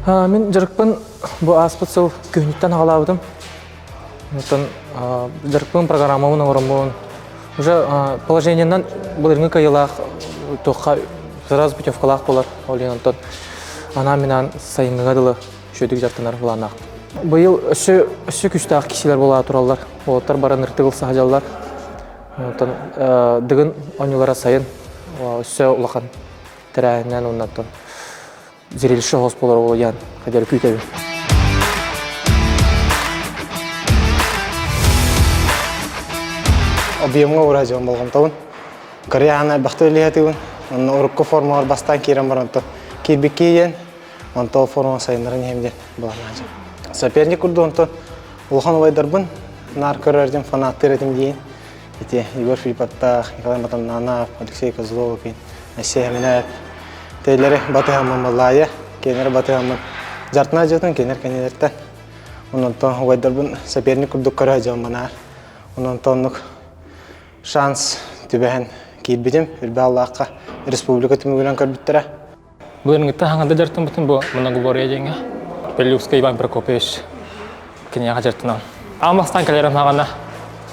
Мин дьарыкпын бу ааспыт сыл күһүнүттэн аҕалаабытым. Оттон дьарыкпын программабын оҥороммун уже положениенан былырыҥҥы кыайыылаах туохха сразу путевкалаах буолар. Ол иһин онтон анаан-минаан сайыҥҥыга дылы үчүгэйдик дьарыктанар былааннаах. Быйыл өссө өссө күүстээх киһилэр буола тураллар. Уолаттар баран ыртыгыл саһадьаллар. Онтон Дыгын оонньуулара сайын өссө улахан тэрээһиннэн уонна зрелище хос буолар уолуйан хадьары күүтэбин. Объемҥа ура дьон болҕомтобун. Кореяны элбэхтэ үлэһэтибин. Онно урукку формалар бастаан киирэн баран киирбикки диэн онто форма сайыннаран иһэм диэн былааннаачым. Соперник курдук онтон улахан убайдарбын наар көрөр диэн фанаттыыр этим диэн. Ити Егор Филипповтаах, Николай Матаннанов, Алексей Козлов, Айсей Аминаев тейлери батыһаммын баллаайа, кенер батыһаммын жартына дьытын кенер кенелертен. Ононтон убайдарбын соперник курдук көрө дьон банаар. Ононтон оннук шанс түбэһэн киирбитим. Үрбэ Аллаахха республика түмүгүнэн көрбүттэрэ. Былырыҥҥыттан хаҥада дьарыктаммытым бу Многоборье диэҥҥэ. Пелювскай Иван Прокопьевич киниэхэ дьарыктанан. Аан бастаан кэлэрим хаҕана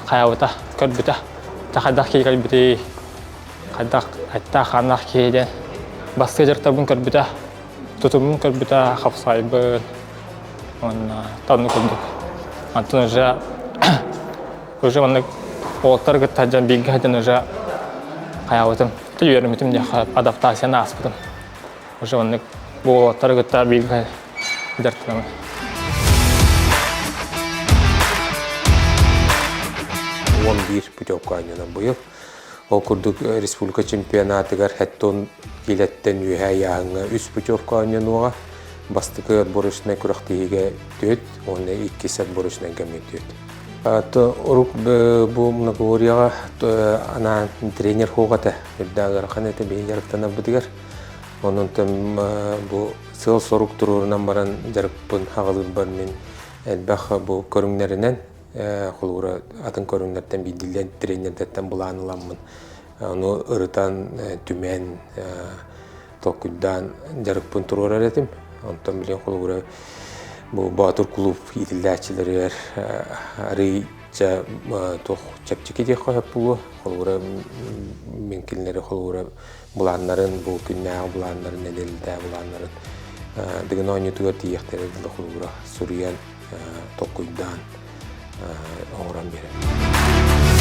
хайаабыта, көрбүтэ. Дьэ хайдах киһи кэлбитий, хайдах айттаах-хааннаах киһи диэн бастыы дьарыктарбын көрбүтэ, тутуммун көрбүтэ, хапсаайбын уонна оннук курдук. Онтон уже уже маннык уолаттары кытта сылдьан бииргэ сылдьан уже хайаабытым үөрэммитим диэххэ адаптацияны ааспытым. Уже маннык уолаттары кытта бииргэ дьарыктанабын. 11 путевка анньанан быйыл. Ол курдук республика чемпионатыгар хэттон киилэттэн үөһээ ыйааһыҥҥа үс путевка оонньонуоҕа. Бастакы отборочнай күрэхтэһиигэ түөрт уонна иккис отборочнай кэмҥэ түөрт. Урук бу многоборьеҕа анаан тренер суох этэ. Үрдээх ыарахан этэ биһиги дьарыктанарбытыгар. Онон бу сыал-сорук туруорунан баран дьарыкпын аҕалыырбар мин элбэх бу көрүҥнэринэн холобура атын көрүҥнэртэн биирдиилээн тренердэртэн былаан ыламмын ону ырытан түмэн толкуйдаан дьарыкпын туруорар этим. Онтон билигин холобура бу Боотур кулууп иитиллээччилэригэр арыйча туох чэпчэки диэххэ сөп буолуо. Холобура мин кинилэри холобура былааннарын, бу күннээҕи былааннарын, нэдиэлэтээҕи былааннарын Дыгын оонньуутугар тиийиэхтэрэ дылы холобура суруйан, толкуйдаан оҥорон биэрэр.